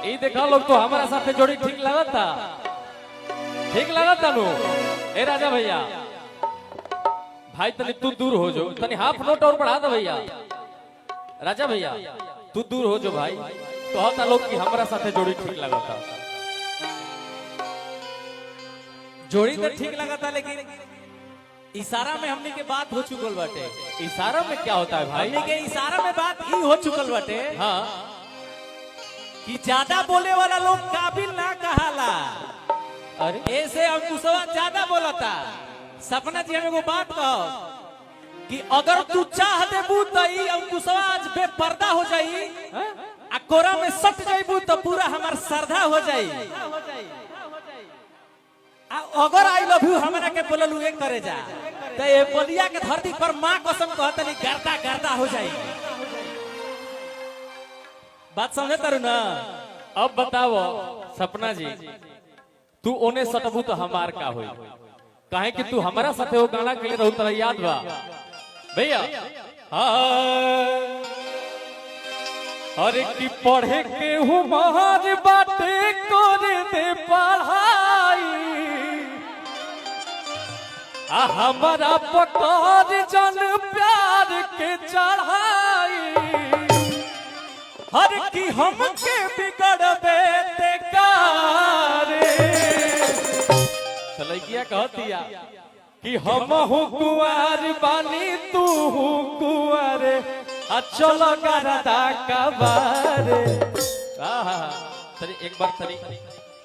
ई देखा लोग तो हमारा साथे जोड़ी ठीक लगता, ठीक लगता नु। ए राजा भैया भाई तनी तू दूर हो जो, तनी हाफ नोट और बढ़ा दे भैया। राजा भैया तू दूर हो जो भाई, कहता लोग कि हमारा साथे जोड़ी ठीक लगता। जोड़ी तो ठीक लगता, लेकिन इशारा में हमनी के बात हो चुकल बाटे। इशारा में क्या होता है भाई? हमनी के इशारा में बात ई हो चुकल बाटे हाँ कि ज्यादा बोले वाला लोग काबिल ना कहाला। अरे ऐसे अंकुशवा ज्यादा बोलता। सपना जी हम एगो बात कहो कि अगर तू चाह देबू तो ई अंकुशवा आज बेपर्दा हो जाई, आ कोरा में सट जाइबू तो पूरा हमार श्रद्धा हो जाई। आ अगर I love you हमरा के बोललू एक करे जा तो ये बलिया के धरती पर माँ कसम कहतनी गर्दा गर्दा हो जाई। बात समझे तारू ना? अब बताओ सपना जी, तू ओने सटबू तो हमार का होई? काहे कि तू हमारा साथे वो गाना के लिए रहू, तोरा याद बा भैया? हाँ। अरे कि पढ़े के हुमार बाटे कर दे पढ़ाई, आ हमारा पकड़ जन प्यार के चढ़ाई। हर की हमके बिगड़बे ते कारे। तो लड़किया कहतिया कि हम हूँ कुंवर बानी तू हूँ कुंवर, आ चलो गरदा कबारे। आहा, तनी एक बार तनी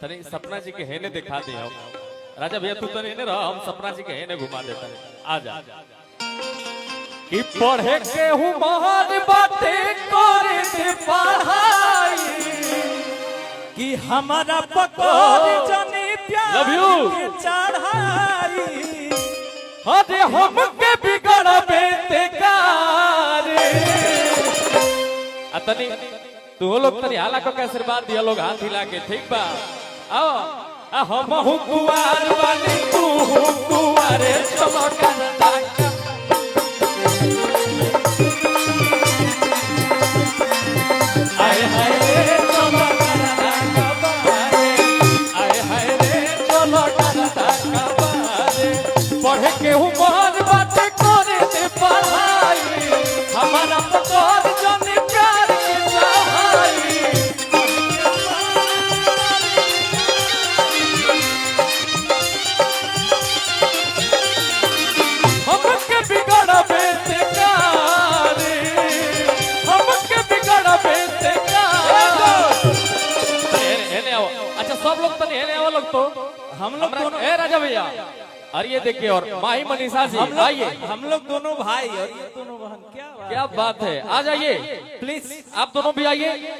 तनी सपना जी के हेने दिखा दे हम। राजा भैया तू तनी हेने रह, हम सपना जी के हेने घुमा देता। आ जा कि पढ़े के हुमार बाटे करे दे पढ़ाई, कि हमारा पकड़ जनी प्यार Love you. के चढ़ाई। अरे हमके बिगड़बे ते कारे। आ तनी तू लोग तनी हाला को के आशीर्वाद दिया लोग हाथ हिला के, ठीक बा? आओ आ हम हूँ कुंवार बानी तू हूँ कुंवारे, चलो करदा। आए हाय रे चलो करदा कबारे, आए हाय रे चलो करदा कबारे। पढ़े के उमर बाटे करे दे पढ़ाई, हमारा पकड़ जन प्यार के चढ़ाई। हमके बिगड़बे ते कारे, हमके बिगड़बे ते कारे। हेने आओ। अच्छा सब लोग तनी हेने आओ लोग तो हम लोग दोनों ए राजा भैया, अरे ये देखिए और माही मनीषा जी हम लोग आइए। हम लोग दोनों भाई और ये दोनों बहन, क्या बात। क्या बात है, आ जाइए प्लीज आप दोनों भी आइए,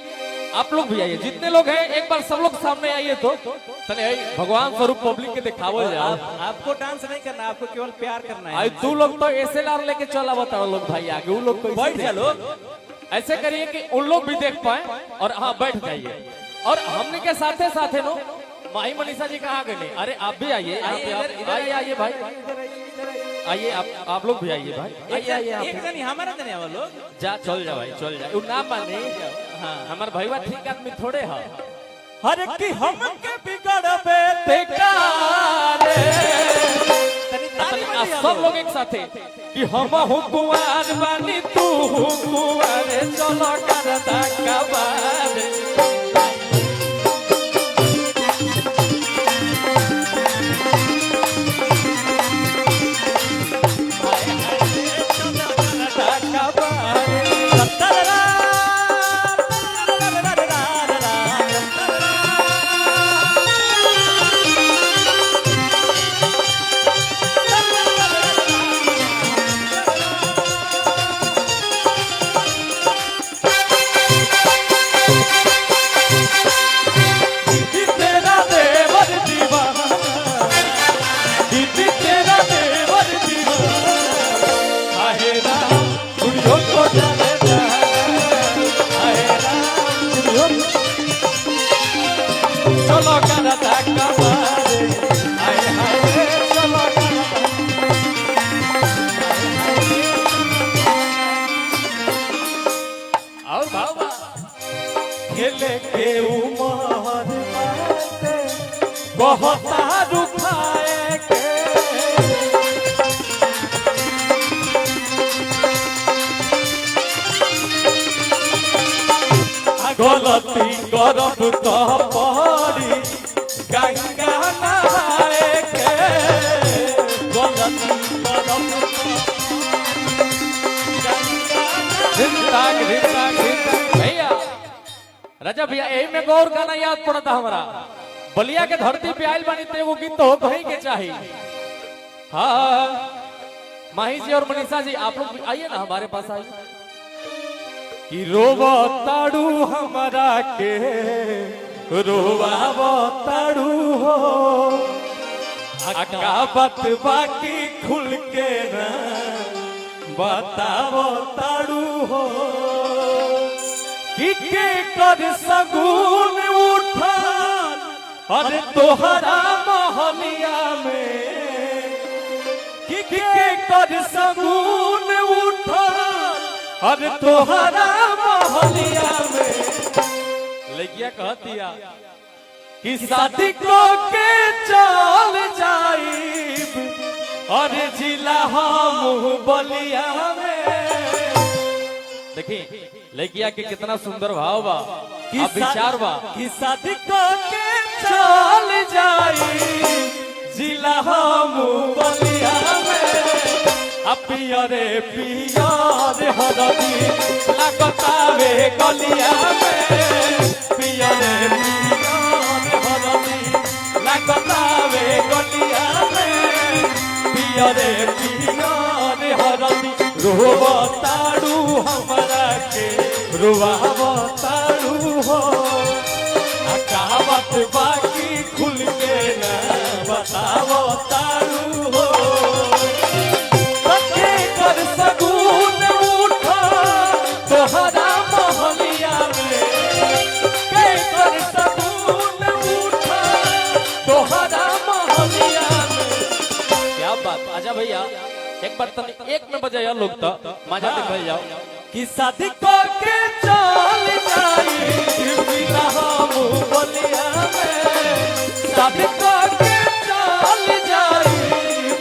आप लोग भी आइए, जितने लोग हैं एक बार सब लोग सामने आइए तो तने आई भगवान स्वरूप पब्लिक के दिखावल जाओ। आपको डांस नहीं करना, आपको केवल प्यार करना है। आई तू लोग तो एस एल आर लेके चला बता लोग भाई आगे, उन लोग को बैठ जा लोग। ऐसे करिए कि उन लोग भी देख पाए और हाँ बैठ जाइए। और हमने के साथे साथे नो माही मनीषा जी कहाँ गए? अरे आप भी आइए, आइए आइए भाई, आइए आप लोग भी आइए भाई, आइए आइए आप। एक जनी हमारा जनी आवा लोग। जा चल जा भाई चल जा, उ ना माने। हाँ हमार भईवा ठीक आदमी थोड़े है। हर की हमके बिगड़बे ते कारे। तनी ताली आ बजाओ। सब लोग एक साथे कि हम हूँ कुंवार बानी तू हूँ कुंवार, चलो करदा कबार। Thank के उमर बाटे बहुत रुखाए के। गलती करब तो पड़ी गंगा नहाए के। गलती करब तो गंगा भैया राजा भैया यही में गौर गाना याद पड़ता हमारा। बलिया के धरती पे आयल बानी तो एगो गीत तो हो कहीं के चाहिए। हाँ माही जी और मनीषा जी आप लोग आइए ना हमारे पास आइए। कि रोवा ताड़ू हमारा के रोवा ताड़ू हो अका बात बाकी खुल के ना बतावो ताड़ू हो कि के कर सगुन उठा अरे तोहरा महलिया में कि के कर सगुन उठा अरे तोहरा महलिया में। लड़किया कहतिया कि शादी को के चल जाइब अरे जिला हम बलिया में। देखी लड़किया के कितना सुंदर भाव बा कि विचार बा कि शादी को के चल जाई जिला हम बलिया में। पियरे पियर हरदी लगतावे गलिया में। पियरे पियर हरदी लगतावे गलिया में। पियरे पियर हरदी रोवा ताड़ू हमरा के रोवा ताड़ू हो कहावत बाकी खुल के न बतावो तारू हो सखे कर सगुन उठा तोहरा महलिया में। के कर सगुन उठा तोहरा महलिया में। क्या बात। आजा भैया एक बार तनी एक में बजाया लोग तो मजा देखल जाओ। कि शादी को के चल जाई जिला हम बलिया में। शादी को के चल जाई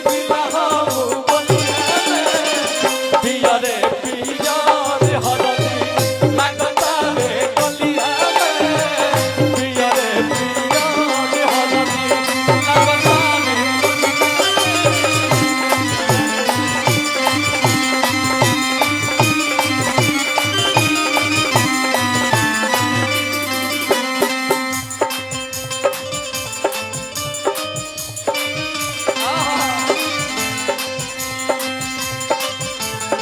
जिला हम बलिया में। पिया रे पिया रे हरदी लगता रे गलिया में। पिया रे पिया रे हरदी लगता रे।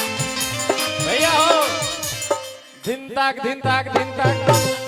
भैया हो धिन ताक धिन ताक धिन ताक।